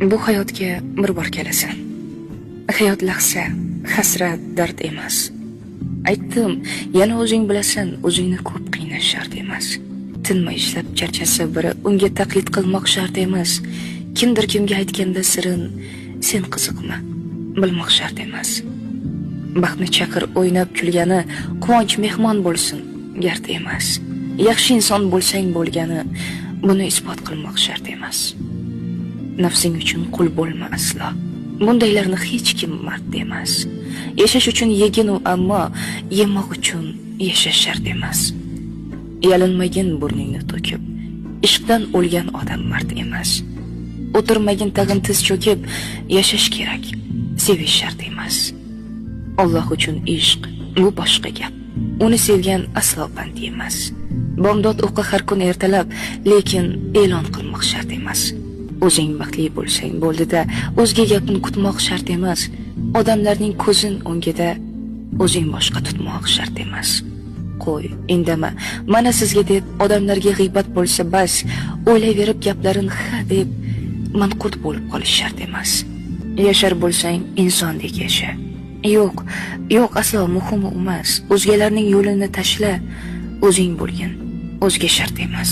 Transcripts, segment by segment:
Bu hayotga bir bor kelasan. Hayot lahza, hasrat, dard emas. Aytdim, yana o'zing bilasan, o'zingni ko'p qiynash shart emas. Tinmay ishlab charchasa biri, unga taqlid qilmoq shart emas. Kimdir kimga aytganda sirin, sen qiziqma, bilmoq shart emas. Baxtni chaqir o'ynab kulgani, quvonch mehmon bo'lsin, gard emas. Yaxshi inson bo'lsang bo'lgani, buni isbot qilmoq shart emas. Nafsing uchun qul bo'lma aslo. Bundaylarni hech kim mard demas. Yashash uchun yegin u, ammo yemoq uchun yashash shart emas. Yalinmagin burningni to'kib. Ishqdan o'lgan odam mard emas. O'tirmagin tag'in tiz cho'kib, yashash kerak, sevish shart emas. Alloh uchun ishq bu boshqa gap. Uni sevgan aslo pand emas. Bomdod o'qi har kun ertalab, lekin e'lon qilmoq shart emas. O'zing baxtli bo'lsang bo'ldida, o'zga gapini kutmoq shart emas. Odamlarning ko'zin o'ngida o'zing boshqa tutmoq shart emas. Qo'y, indama. Mana sizga deb odamlarga g'iybat bo'lsa bas, o'ylayverib gaplarin ha deb manqurt bo'lib qolish shart emas. Yashar bo'lsang insondek yasha. Yo'q, yo'q, aslo muhimi emas. O'zgalarning yo'lini tashla, o'zing bo'lgin. O'zga shart emas.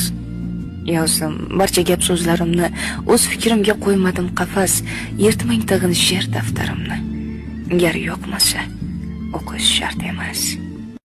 Yozdim barcha gap so'zlarimni, o'z fikrimga qo'ymadim qafas, yirtmang tag'in she'r daftarimni. Gar yoqmasa, o'qish shart emas.